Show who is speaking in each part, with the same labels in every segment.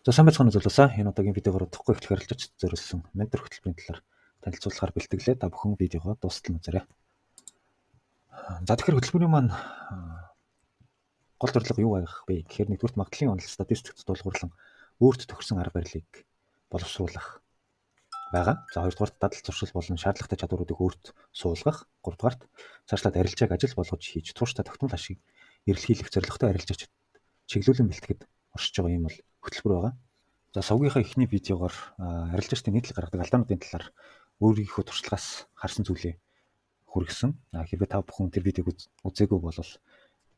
Speaker 1: За, сайн байцгаана уу, залуусаа. Энэ удаагийн видеогоор удахгүй эхлэх арилжаач зориулсан ментор хөтөлбөрийн талаар танилцуулахаар бэлтгэлээ. Та бүхэн видеогоо дуустал нь үзээрэй. За, тэгэхээр хөтөлбөрийн маань гол зорилго юу байх вэ гэхээр нэгдүгээрт магадлалын онол, статистикт тулгуурлан өөрт тохирсон арга барилыг боловсруулах байгаа. За, хоёрдугаарт дадал зуршил болон шаардлагатай чадваруудыг өөрт суулгах. Гуравдугаарт цаашлаад арилжааг ажил болгож хийж тууштай тогтмол ашиг эрэлхийлэх зорилготой арилжаач чиглүүлэн бэлтгэхэд оршиж байгаа юм бол хөтөлбөр байгаа. За, сувгийнхаа эхний видеогоор арилжаачдын нийтлэл гаргадаг алдаануудын талаар өөрийнхөө туршлагаас харсан зүйлээ хүргэсэн. Хэрвээ та бүхэн тэр видеог үзээгүй бол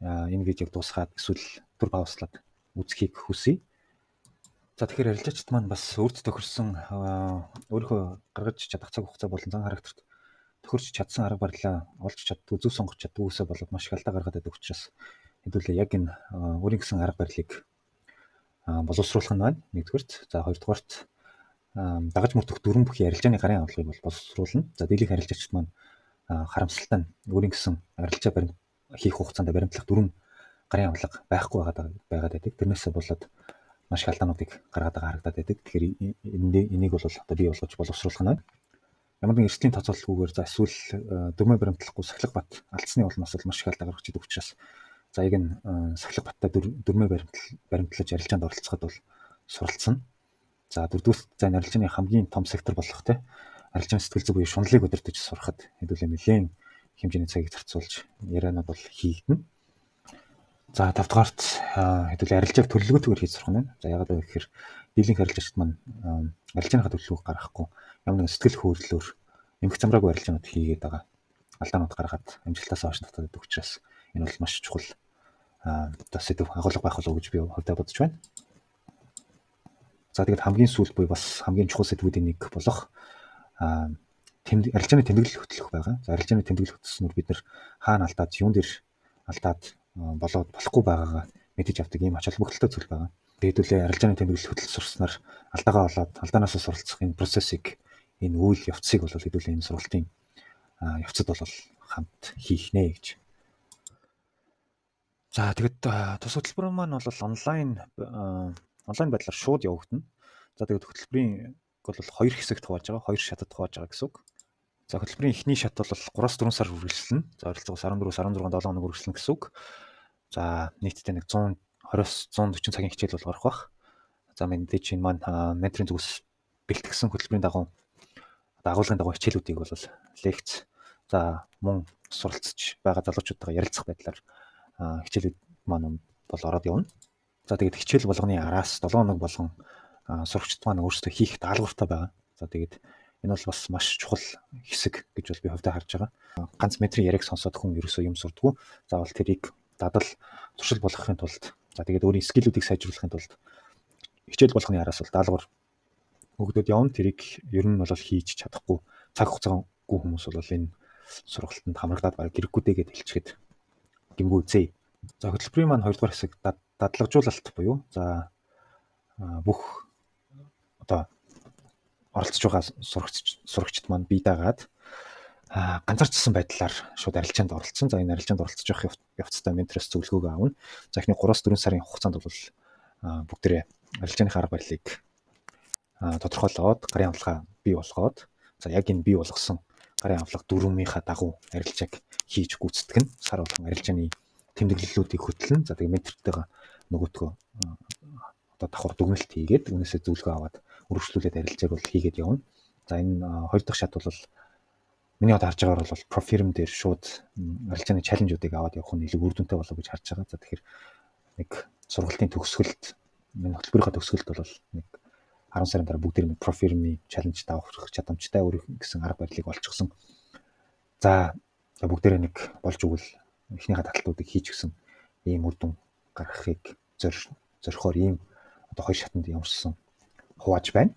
Speaker 1: энэ видеог дуусгаад эсвэл түр паузлаад үзэхийг хүсье. За, тэгэхээр арилжаачид маань бас өөрт тохирсон, өөрийнхөө гаргаж чадах цаг хугацаа болон зан характерт тохирч чадсан арга барилаа олж чаддгүй, зөв сонгож чаддгүйгээсээ болоод маш их алдаа гаргаад байдаг учраас хэдүүлээ яг энэ өөрийн гэсэн арга барилыг боловсруулах нь байна. Нэгдүгээрт. За, хоёрдугаарт дагаж мөрдөх дүрэм бүхий арилжааны гарын авлагыг бол боловсруулна. За, дийлэнх арилжаачид маань харамсалтай нь өөрийн гэсэн арилжаа баримт хийх хугацаанд баримтлах дүрэм, гарын авлага байхгүй байгаад байдаг. Тэрнээсээ болоод маш их алдаануудыг гаргаад байгаа харагдаад байдаг. Тэгэхээр энийг бол одоо бий болгож боловсруулах нь байна. Ямар нэгэн эрсдлийн тооцоололгүйгээр, за эсвэл дүрмээ баримтлахгүй сахилга бат алдсны улмаас бол маш их алдаа гаргаж идэг учраас за яг энэ сахилга баттай дүрмээ баримтлаж арилжаанд оролцоход бол суралцсан. За, дөрөвдүгээр, за энэ арилжааны хамгийн том сектор болох те арилжааны сэтгэл зүй буюу шуналыг удирдах сурахад хэдүүлээ нэлээн хэмжээний цагийг зарцуулж ярианууд бол хийгдэнэ. За, тавдугаарт хэдүүлээ арилжааг төлөвлөгөөтэйгээр хийж сурах нь байна. За, яагаад вэ гэхээр дийлэнх арилжаагчид маань арилжааныхаа төлөвлөгөөг гаргахгүй ямар нэгэн сэтгэл хөдлөлөөр эмх замраагүй арилжаанууд хийгээд байгаа. Алдаанууд гаргаад амжилтаас хойш татаад байдаг учраас энэ бол маш чухал одоо сэдэв, агуулга байх болов уу гэж би хувьдаа бодож байна. За, тэгээд хамгийн сүүлд буюу бас хамгийн чухал сэдвүүдийн нэг болох арилжааны тэмдэглэл хөтлөх байгаа. За, арилжааны тэмдэглэл хөтлснөөр бид нар хаана алдаад, юун дээр алдаад болоод болохгүй байгаагаа мэдэж авдаг ийм ач холбогдолтой зүйл байгаа. Хэдүүлээ арилжааны тэмдэглэл хөтлөж сурснаар алдаагаа олоод алдаанаас суралцах энэ процессыг, энэ үйл явцыг бол хэдүүлээ энэ сургалтын явцад бол хамт хийх нэ гэж. За, тэгэд тус хөтөлбөр маань бол онлайн байдлаар шууд явагдана. За, тэгээд хөтөлбөрийн бол хоёр хэсэгт хувааж байгаа, хоёр шатад хувааж байгаа гэсэн үг. За, хөтөлбөрийн эхний шат бол 3-4 сар үргэлжлэнэ. За, ойролцоогоос 14-өөс 16 7 хоног үргэлжлэнэ гэсэн үг. За, нийтдээ нэг 120-оос 140 цагийн хичээл бол гарах бах. За, мэдээж энэ маань менторын зүгээс бэлтгэсэн хөтөлбөрийн дагуу, одоо агуулгын дагуу хичээлүүдийг бол лекц, за мөн суралцж байгаа залуучуудтайгаа ярилцах байдлаар хичээлүүд маань бол ороод явна. За, тэгээд хичээл болгоны араас 7 хоног болгон сурагчид маань өөрсдөө хийх даалгавартай байгаа. За, тэгээд энэ бол бас маш чухал хэсэг гэж бол би хувьдаа харж байгаа. Ганц менторын яриаг сонсоод хүн ерөөсөө юм сурдаггүй. Заавал тэрийг дадал зуршил болгохын тулд, за тэгээд өөрийн skill үүдийг сайжруулахын тулд хичээл болгоны араас бол даалгавар өгдөд явна. Тэрийг ер нь бол хийж чадахгүй, цаг хугацаагүй хүмүүс бол энэ сургалтанд хамрагдаад бараг хэрэггүй дээ гэдээ хэлчихэд гэмгүй үзье. За, хөтөлбөрийн маань хоёрдугаар хэсэг дадлагжуулалт буюу за бүх одоо оролцож байгаа сурагчид маань бие даагаад ганцаарчсан байдлаар шууд арилжаанд оролцсон. За, энэ арилжаанд оролцож явах явцдаа ментороос зөвлөгөөгөө авна. За, эхний 3-4 сарын хугацаанд бол бүгдээрээ арилжааных арга барилыг тодорхойлоод, гарын авлагаа бий болгоод, за яг энэ бий болгосон гарын авлага дүрмийнхаа дагуу арилжааг хийж гүйцэтгэх нь, сар болгон арилжааны тэмдэглэлүүдийг хөтлөн. За, тэгээ ментортойгоо нөгөөтгөө одоо давхар дүгнэлт хийгээд, үүнээсээ зөвлөгөө аваад үргэлжлүүлээд арилжааг бол хийгээд явна. За, энэ хоёр дахь шат бол миний одоо харж байгаагаар бол prop firm дээр шууд арилжааны challenge уудыг аваад явах нь илүү үр дүнтэй болов гэж харж байгаа. За, тэгэхээр нэг сургалтын төгсгөлд, энэ хөтөлбөрийнхөө төгсгөлд бол нэг 10 сарын дараа бүгд нэг prop firm ийн challenge давах чадамжтай, өөрийнх гэсэн арга барилыг олчихсон. За, бүгдээрээ нэг болж өгвөл эхнийхээ таталтуудыг хийчихсэн ийм үр дүн гаргахыг зорихоор ийм одоо хоёр шатанд ямарчсан хувааж байна.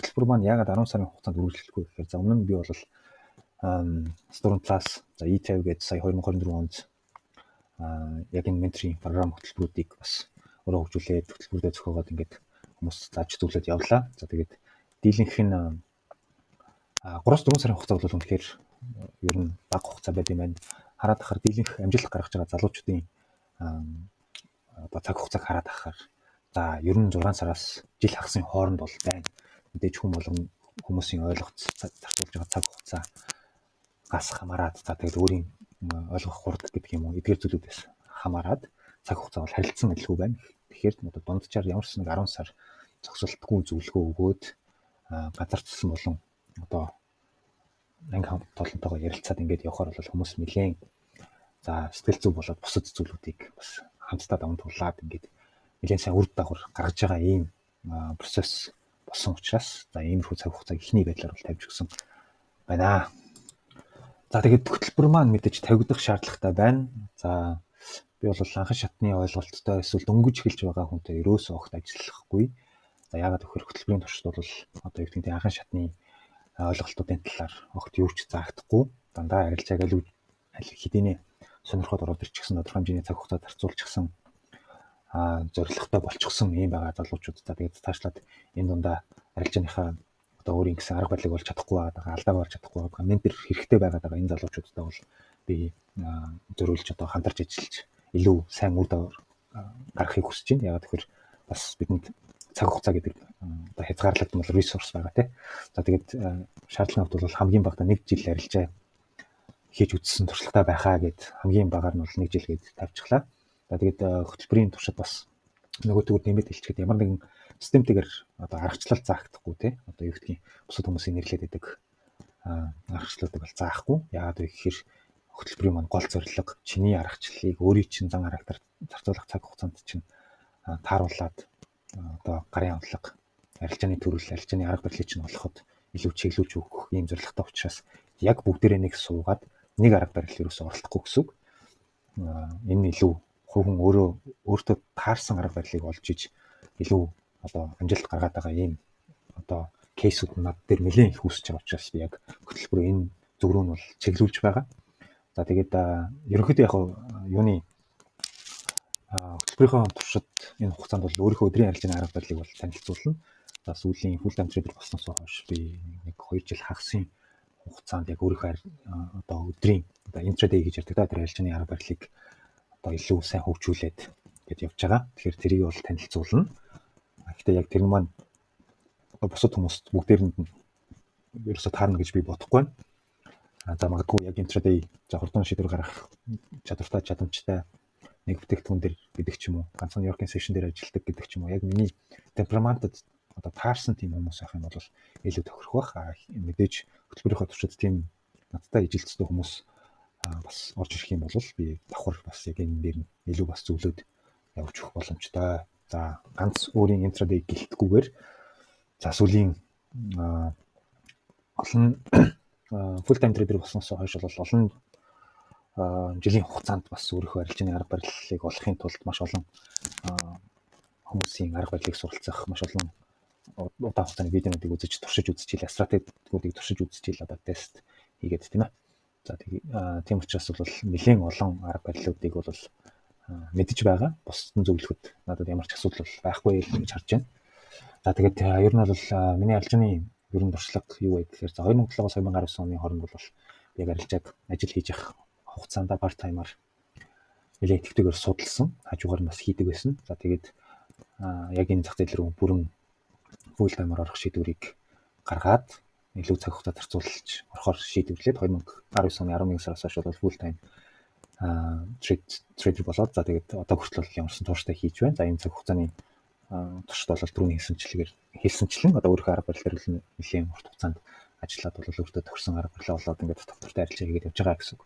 Speaker 1: Хөтөлбөр маань яагаад 10 сарын хугацаанд үргэлжлэхгүй гэхээр за өмнө нь би бол Student Plus, за E50 гээд сая 2024 онд яг энэ менторийн програм хөтөлбөрүүдийг бас өөрөө хөгжүүлээд, хөтөлбөрүүдээ зохиогоод ингээд хүмүүс зааж зөвлөд явлаа. За, тэгээд дийлэнх нь 3-4 сарын хугацаа бол үнэхээр ер нь бага хугацаа байд юм байна. Хараад ахаар дийлэнх амжилт гаргаж байгаа залуучуудын одоо цаг хугацааг хараад ахаар За, ер нь 6 сараас жил хагасын хооронд бол байна. Мэдээж хүн болгон хүмүүсийн ойлгох, зарцуулж байгаа цаг хугацаа гас хамаарат, за тэгэл өөрийн ойлгох хурд гэдэг юм уу, эдгээр зүйлүүдээс хамаарат цаг хугацаа бол харилцан адилгүй байна. Тэгэхээр одоо дунджаар ямар ч нэг 10 сар зогсолтгүй зөвлөгөө өгөөд, газар зусан болон одоо анги хамт олонтойгоо ярилцаад ингээд явхаар бол хүмүүс нэлээн, за, сэтгэл зүй болоод бусад зүйлүүдийг бас хамтдаа даван туулаад ингээд нэлээн сайн үр дагавар гаргаж байгаа ийм процесс болсон учраас, за, иймэрхүү цаг хугацааг эхний байдлаар бол тавьж өгсөн байна. За, тэгээд хөтөлбөр маань мэдээж тавигдах шаардлагатай байна. За, би бол анхан шатны ойлголттой эсвэл дөнгөж эхэлж байгаа хүнтэй ерөөсөө огт ажиллахгүй. За, яагаад гэвэл хөтөлбөрийн туршид бол одоо юу гэдэг нь анхан шатны ойлголтуудын талаар огт юу ч заагдахгүй. Дандаа арилжааг аль аль хэдийнэ сонирхоод ороод ирчихсэн, тодорхой хэмжээний цаг хугацаа зарцуулчихсан, зорилготой болчихсон юм байгаа залуучууд. За, тэгээд цаашлаад энэ дундаа арилжааныхаа одоо өөрийн гэсэн арга барилыг олж чадахгүй байгаа, алдааг олж чадахгүй байгаа, ментор хэрэгтэй байгаад байгаа энэ залуучуудтай бол би зориулж одоо хамтарч ажиллаж илүү сайн үр дагавар гаргахыг хүсэж байна. Яагаад гэвэл бас бидэнд цаг хугацаа гэдэг одоо хязгаарлагдмал ресурс байгаа, тий. За, тэгээд шаардлагын хувьд бол хамгийн багадаа нэг жил арилжаа хийж үзсэн туршлагатай байхаа гэд хамгийн багаар нь бол нэг жил гээд тавьчихлаа. За, тэгээд хөтөлбөрийн туршид бас нөгөө төгөр нэмэт хэлчихэд ямар нэгэн системтэйгээр одоо аргачлал заагдахгүй, тий. Одоо юу гэдгийг бусад хүмүүсийн нэрлээд байдаг аргачлалуудыг бол заахгүй. Яагаад вэ гэхээр хөтөлбөрийн маань гол зорилго чиний аргачлалыг өөрийн чинь зан характер, зарцуулах цаг хугацаанд чинь тааруулаад одоо гарын авлага, арилжааны төрөл, арилжааны арга барилыг чинь олоход илүү чиглүүлж өгөх ийм зорилготой учраас яг бүгдээрээ нэг суугаад нэг арга барил ерөөсөө оролдохгүй гэсэн үг. Энэ илүү хувь хүн өөрөө өөртөө таарсан арга барилыг олж иж илүү одоо амжилт гаргаад байгаа ийм одоо case үүд над дээр нэлээд их үүсэж байгаа учраас би яг хөтөлбөрөө энэ зүг рүү нь бол чиглүүлж байгаа. За, тэгээд ерөнхийдөө яг юуны хөтөлбөрийнхөө туршид энэ хугацаанд бол өөрийнхөө өдрийн арилжааны арга барилыг бол танилцуулна. За, сүүлийн full time trader болсноос хойш би нэг 2 жил хагасын хугацаанд яг өөрийнхөө одоо өдрийн одоо intraday гэж ярьдаг да, тэр арилжааны арга барилыг одоо илүү сайн хөгжүүлээд гэж явж байгаа. Тэгэхээр тэрийг бол танилцуулна. Гэхдээ яг тэр нь маань бусад хүмүүст бүгдээрэнд нь ерөөсө таарна гэж би бодохгүй байна. За, магадгүй яг intraday, за, хурдан шийдвэр гаргах чадвартай, чадамжтай нэг бүтээгдэхүүн дээр гэдэг ч юм уу, ганцхан Нью-Йоркийн session дээр ажилладаг гэдэг ч юм уу, яг миний темпераментод одоо таарсан тийм хүмүүс байх юм бол илүү тохирох байх. А мэдээж хөтөлбөрийнхөө туршид тийм надтай ижилцтэй хүмүүс бас орж ирэх юм бол би давхар бас яг энэ дээр нь илүү бас зөвлөд явж өгөх боломжтой. За, ганц өөрийн intraday гэлтгүүгээр, за, сүүлийн олон full time trader болсноос хойш бол олон жилийн хугацаанд бас өөрийнхөө арилжааны арга барилыг олохын тулд маш олон хүмүүсийн арга барилыг суралцах, маш олон удаан хугацааны видеонуудыг үзэж, туршиж үзчихэл, стратегиудыг туршиж үзчихэл, одоо тест хийгээд, тийм ээ. За, тийм учраас бол нэлээд олон арга барилуудыг бол мэдэж байгаа. Бусдад нь зөвлөхөд надад ямар ч асуудал байхгүй л гэж харж байна. За, тэгээд ер нь бол миний арилжааны ер нь туршлага юу вэ гэхээр, за, 2007-оос 2019 оны хооронд бол яг арилжааг ажил хийж явах хугацаанд part time-аар нэлээд идэвхтэйгээр судалсан. Хажуугаар нь бас хийдэг байсан. За, тэгээд яг энэ зах зээл рүү бүрэн full time-аар орох шийдвэрийг гаргаад, илүү цаг хугацаа зарцуулж орохоор шийдвэрлээд 2019 оны 11 сараас хойш бол full time trader болоод, за, тэгээд одоо хүртэл бол ямарсан тууштай хийж байна. За, энэ цаг хугацааны туршид бол түрүүний хэлсэнчлэн одоо өөрийнхөө арга барил дээр нэлийн урт хугацаанд ажиллаад бол өөртөө тохирсон арга барилаа олоод ингээд тогтвортой арилжаа хийгээд явж байгаа гэсэн үг.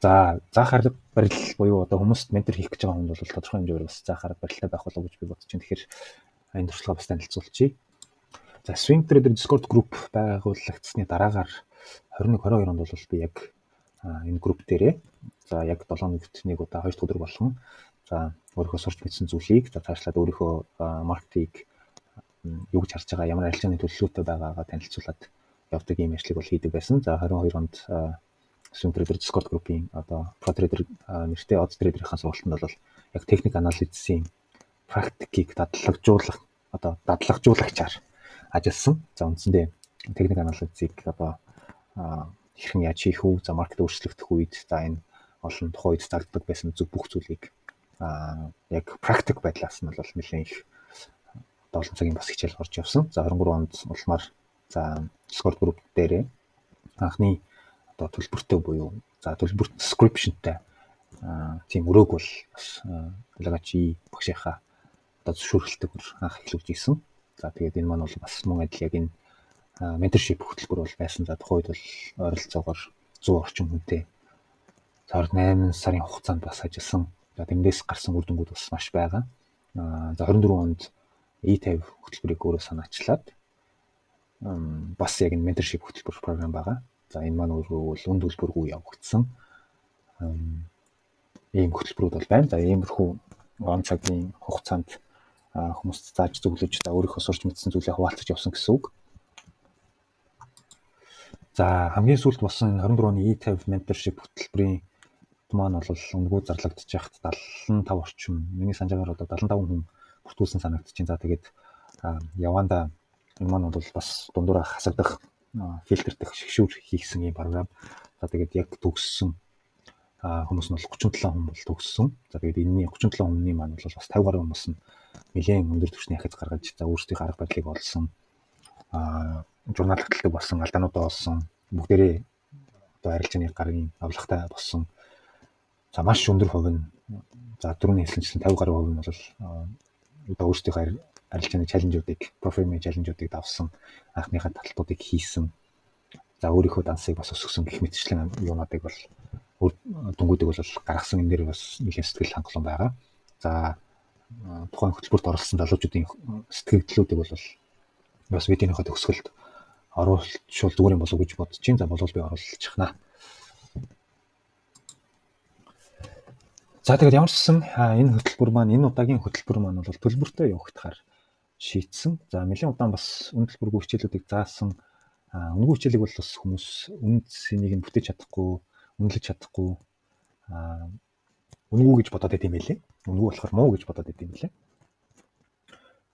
Speaker 1: За, заах арга барил буюу одоо хүмүүст ментор хийх гэж байгаа хүнд бол тодорхой хэмжээгээр бас заах арга барилтай байх болов уу гэж би бодож байна. Тэгэхээр энэ туршлагаа бас танилцуулчихъя. За, Swing Trader Discord group байгуулагдсны дараагаар 21 22 онд бол би яг энэ group дээрээ, за, яг 7 хоногт нэг удаа, 2 дахь өдөр болгон, за, өөрийнхөө сурч мэдсэн зүйлийг, за, цаашлаад өөрийнхөө маркетинг юу гэж харж байгаа, ямар арилжааны төлөвлөгөөтэй байгаагаа танилцуулаад явдаг ийм ажлыг бол хийдэг байсан. За, 22 онд Swing Trader Discord group-ийн одоо Pro Trader нэртэй Odds Trader-ийн сургалтанд бол яг техник анализийн практикийг дадлагжуулах, одоо дадлагжуулагчаар ажилласан. За, үндсэндээ техник анализыг одоо хэрхэн яаж хийх үү? За, маркет өөрчлөгдөх үед, за, энэ олон тухайн үед зарддаг байсан зүг бүх зүйлийг яг практик байдлаас нь бол нэлээд их Одоо олон цагийн бас хичээл орж явсан. За 23 онд улмаар за Discord group дээрээ анхны одоо төлбөртэй буюу за төлбөр subscription-тай тийм өрөөг бол бас Лагачи багшийнхаа одоо зөвшөөрөлтөөр анх эхлүүлж исэн. За тэгээд энэ маань бол бас мөн адил яг энэ mentorship хөтөлбөр бол байсан. За тухайн үед бол ойролцоогоор 100 орчим хүнтэй за 8 сарын хугацаанд бас ажилласан. За тэндээс гарсан үр дүнгууд бас маш байгаа. За 24 онд E50 хөтөлбөрийг өөрөө санаачлаад бас яг энэ mentorship хөтөлбөр програм байгаа. За энэ маань өөрөө бол үн төлбөргүй явагдсан ийм хөтөлбөрүүд бол байна. За иймэрхүү он цагийн хугацаанд хүмүүст зааж зөвлөж, за өөрийнхөө сурч мэдсэн зүйлээ хуваалцаж явсан гэсэн үг. За хамгийн сүүлд болсон энэ 24 оны E50 mentorship хөтөлбөрийн маань бол үнэгүй зарлагдчих яхад 75 орчим, миний санаж байгаагаар одоо 75 хүн бүртгүүлсэн санагдчихээн. За тэгээд яванда энэ маань бол бас дундуура хасагдах, фильтрдэх, шигшүүр хийгсэн ийм програм. За тэгээд яг төгссөн хүмүүс нь бол 37 хүн бол төгссөн. За тэгээд энэний 37 хүний маань бол бас 50 гаруй хүмүүс нь нэлээн өндөр түвшний ахиц гаргаж, за өөрсдийнхөө арга барилыг олсон, журнал хөтэлдэг болсон, алдаануудаа олсон, бүгдээрээ одоо арилжааны гарын авлагатай болсон. За маш өндөр хувь нь, за түрүүний хэлсэнчлэн 50 гаруй хувь нь бол одоо өөрсдийнхөө арилжааны challenge-уудыг, prop firm-ийн challenge-уудыг давсан, анхныхаа таталтуудыг хийсэн. За өөрийнхөө дансыг бас өсгөсөн гэх мэтчлэн юунуудыг бол үр дүнгуудыг бол гаргасан. Энэ дээр бас нэлээд сэтгэл хангалуун байгаа. За тухайн хөтөлбөрт оролцсон залуучуудын сэтгэгдлүүдийг бол бас видеоныхоо төгсгөлд оруулчвал зүгээр юм болов уу гэж бодож чинь. За болвол би оруулчихнаа. За тэгээд ямар ч гэсэн энэ хөтөлбөр маань, энэ удаагийн хөтөлбөр маань бол төлбөртэй явагдахаар шийдсэн. За нэлээн удаан бас үн төлбөргүй хичээлүүдийг заасан. Үнэгүй хичээлийг бол бас хүмүүс үн цэнийг нь бүтээж чадахгүй, үнэлж чадахгүй, үнэгүй гэж бодоод байт юм байлээ. Үнэгүй болохоор муу гэж бодоод байт юм байлээ.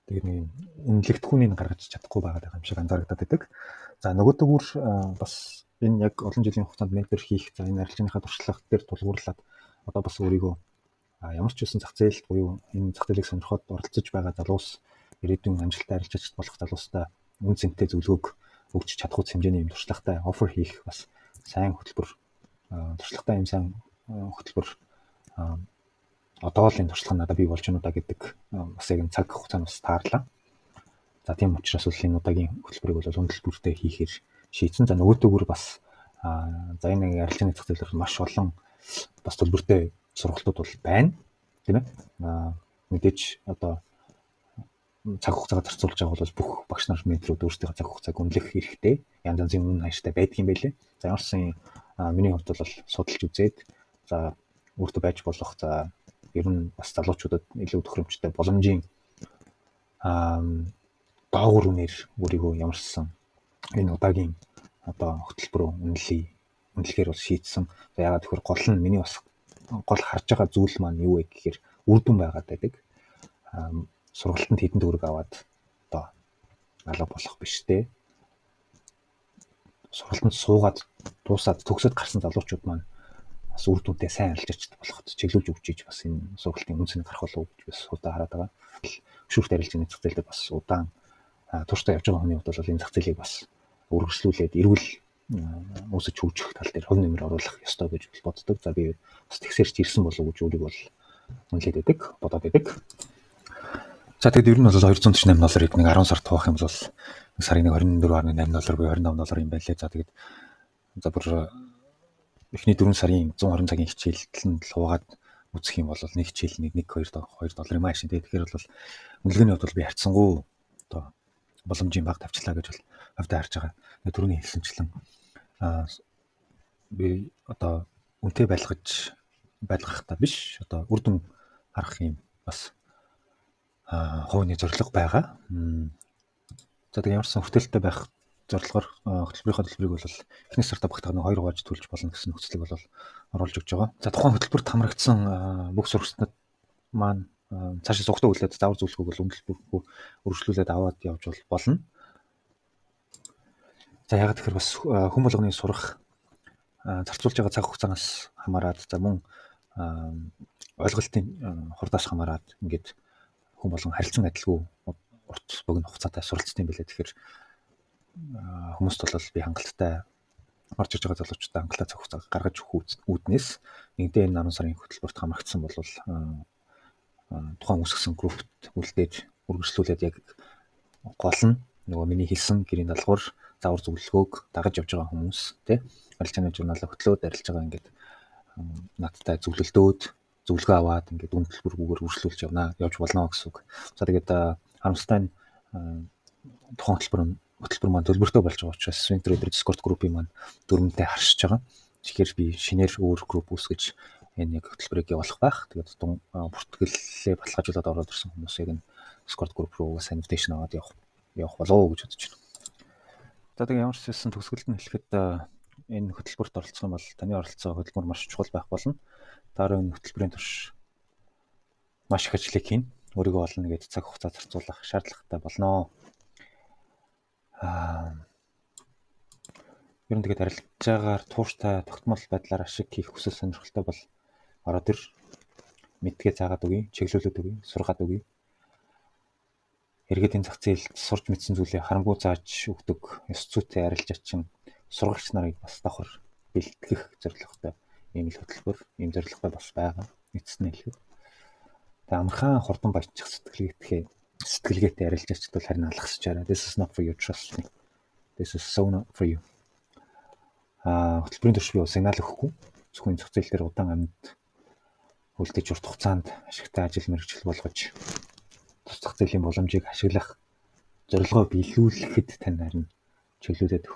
Speaker 1: Тэгээд нэг үнэлэгдэхүүнийг гаргаж чадахгүй байгаа юм шиг анзаарагдаад байдаг. За нөгөөдөг бас энэ яг олон жилийн хугацаанд ментор хийх, за энэ арилжааныхаа туршлага дээр тулгуурлаад одоо бас өөрийгөө ямар ч үсэн зах зээлд буюу энэ зах зээлийг сонирхоод оролцож байгаа залуус, ирээдүйн амжилттай арилжаач болох залуустай үн цэнтэй зөвлөгөөг өгч чадах хэмжээний юм туршлагатай офер хийх бас сайн хөтөлбөр, туршлагатай юм сайн хөтөлбөр одоо л энэ туршлага надад бий болж байна уу гэдэг бас яг энэ цаг хугацаанд бас таарлаа. За тийм учраас бол энэ удаагийн хөтөлбөрийг бол үн төлбөртэй хийхээр шийдсэн. За нөгөөдөөгөр бас за энэ арилжааны зах зээлээр маш олон бас төлбөртэй сургалтууд бол байна, тийм ээ. Мэдээж одоо цаг хугацаагаа зарцуулж байгаа бол бүх багш нар, менторууд өөрсдийнхөө цаг хугацааг үнэлэх хэрэгтэй. Янз янзын үнэ ханштай байдаг юм байлээ. За ямар ч сан миний хувьд бол судалж үзээд, за өөртөө байж болох, за ер нь бас залуучуудад илүү тохиромжтой боломжийн доогуур үнээр өөрийгөө ямар ч сан энэ удаагийн одоо хөтөлбөр үнэлэхээр бол шийдсэн. За яагаад гэвэл гол нь миний бас гол харж байгаа зүйл маань юу вэ гэхээр үр дүн байгаад байдаг. Сургалтанд хэдэн төгрөг аваад одоо алга болох биш те. Сургалтанд суугаад дуусаад төгсөд гарсан залуучууд маань бас үр дүнтэй сайн арилжаач болоход чиглүүлж өгч иж бас энэ сургалтын үн цэнийг гарах болов уу гэж бас удаа хараад байгаа. Хөшүүрт арилжааны зах зээл дээр бас удаан тууштай явж байгаа хүний хувьд бол энэ зах зээлийг бас үргэлжлүүлээд эрүүл үүсэж хөгжих тал дээр хувь нэмэр оруулах ёстой гэж боддог. За би бас тэгсэрч ирсэн болов уу гэж өөрийгөө бол үнэлээд байдаг, бодоод байдаг. За тэгэд ер нь бол 248 долларыг нэг 10 сар туух юм бол нэг сарын нэг 24.8 доллар буюу 25 доллар юм байлээ. За тэгээд за бүр эхний 4 сарын 120 цагийн хичээлд нь хуваагаад үзэх юм бол нэг хичээл нэг 1 2 доллар юм аашин. Тэгэхээр бол үнэлгээний хувьд бол би харьцангуй одоо боломжийн баг тавьчлаа гэж бол хувьдаа харж байгаа. Түрүүний хэлсэнчлэн би одоо үнэтэй байлгахтаа биш, одоо үр дүн харах юм бас хувийн зорилго байгаа. За тэгээ ямар ч сан хүртээлтэй байх зорилгоор хөтөлбөрийнхөө төлбөрийг бол эхний сартаа багтаах нэг 2 хувааж төлж болно гэсэн нөхцөлийг бол оруулж өгч байгаа. За тухайн хөтөлбөрт хамрагдсан бүх сурагчдад маань цаашаа сугтаа үлдээд заавар зөвлөгөөг бол үн төлбөргүй үргэлжлүүлээд аваад явж болно. За яагаад гэхээр бас хүн болгоны сурах зарцуулж байгаа цаг хугацаанаас хамаарат, за мөн ойлголтын хурдаас хамаарат ингээд хүн болгон харилцан адилгүй урт богино хугацаатай суралцсан юм билээ. Тэгэхээр хүмүүст бол би хангалттай орж ирж байгаа залуучуудаа хангалттай цаг хугацаа гаргаж өгөх үүднээс нэгдээ энэ 10 сарын хөтөлбөрт хамрагдсан бол тухайн үүсгэсэн группт үлдээж, үргэлжлүүлээд яг гол нь нөгөө миний хэлсэн гэрийн даалгавар, заавар зөвлөгөөг дагаж явж байгаа хүмүүс, тий, арилжааны журналаа хөтлөөд арилж байгаа, ингээд надтай зөвлөлдөөд, зөвлөгөө аваад, ингээд үн төлбөргүйгээр үргэлжлүүлж явна, явж болно гэсэн үг. За, тэгээд харамсалтай нь тухайн хөтөлбөр маань төлбөртэй болж байгаа учраас Swing Trader Discord group-ийн маань дүрмтэй харшиж байгаа. Тэгэхээр би шинээр өөр групп үүсгэж энэ яг хөтөлбөрийг явуулах байх. Тэгээд бүртгэлээ баталгаажуулаад ороод ирсэн хүмүүс яг энэ Discord group руу invitation аваад явах болов уу гэж бодож байна. За, тэгээ ямар ч байсан төгсгөлд нь хэлэхэд энэ хөтөлбөрт оролцох юм бол таны оролцоо хөдөлмөр маш чухал байх болно. Дараа энэ хөтөлбөрийн турш маш их ажлыг хийнэ. Өөрийгөө олно гэж цаг хугацаа зарцуулах шаардлагатай болно. Ер нь тэгээд арилжаагаар тууштай тогтмол байдлаар ашиг хийх хүсэл сонирхолтой бол ороод ир, мэдгээ заагаад өгье, чиглүүлээд өгье, сургаад өгье. Эргээд энэ зах зээлд сурч мэдсэн зүйлээ харамгүй зааж өгдөг ёс зүйтэй арилжаачин, сургагч нарыг бас давхар бэлтгэх зорилготой ийм л хөтөлбөр, ийм зорилготой бас байгаа. Эцэст нь хэлэхэд. Тэгээ амархан хурдан баяжчих сэтгэлгээтэй арилжаачд бол харин алгасчаарай. This is not for you, trust me. This is so not for you. Хөтөлбөрийн турш би сигнал өгөхгүй. Зөвхөн зах зээл дээр удаан амьд үлдээж, урт хугацаанд ашигтай ажил мэргэжил болгож, тус зах зээлийн боломжийг ашиглах зорилгоо биелүүлэхэд тань харин чиглүүлээд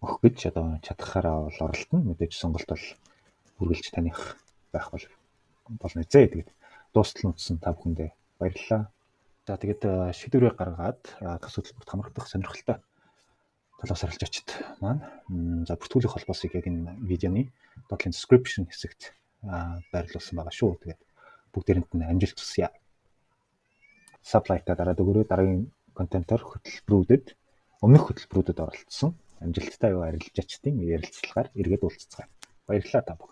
Speaker 1: өгөх гэж одоо чадхаараа бол оролдоно. Мэдээж сонголт бол үргэлж таних байх бол болно зээ. Тэгээд дуустал нь үзсэн та бүхэндээ баярлалаа. За, тэгээд шийдвэрээ гаргаад тус хөтөлбөрт хамрагдах сонирхолтой талаас арилжаачид маань за бүртгүүлэх холбоосыг яг энэ видеоны доотлын description хэсэгт байрлуулсан байгаа шүү. Тэгээд бүгдээрэнд нь амжилт хүсье. Sub, like-аа дараад өгөөрэй. Дараагийн контентоор хөтөлбөрүүдэд, өмнөх хөтөлбөрүүдэд оролцсон амжилттай юу арилжаачдын ярилцлагаар эргээд уулзацгаая. Баярлалаа та бүхэнд.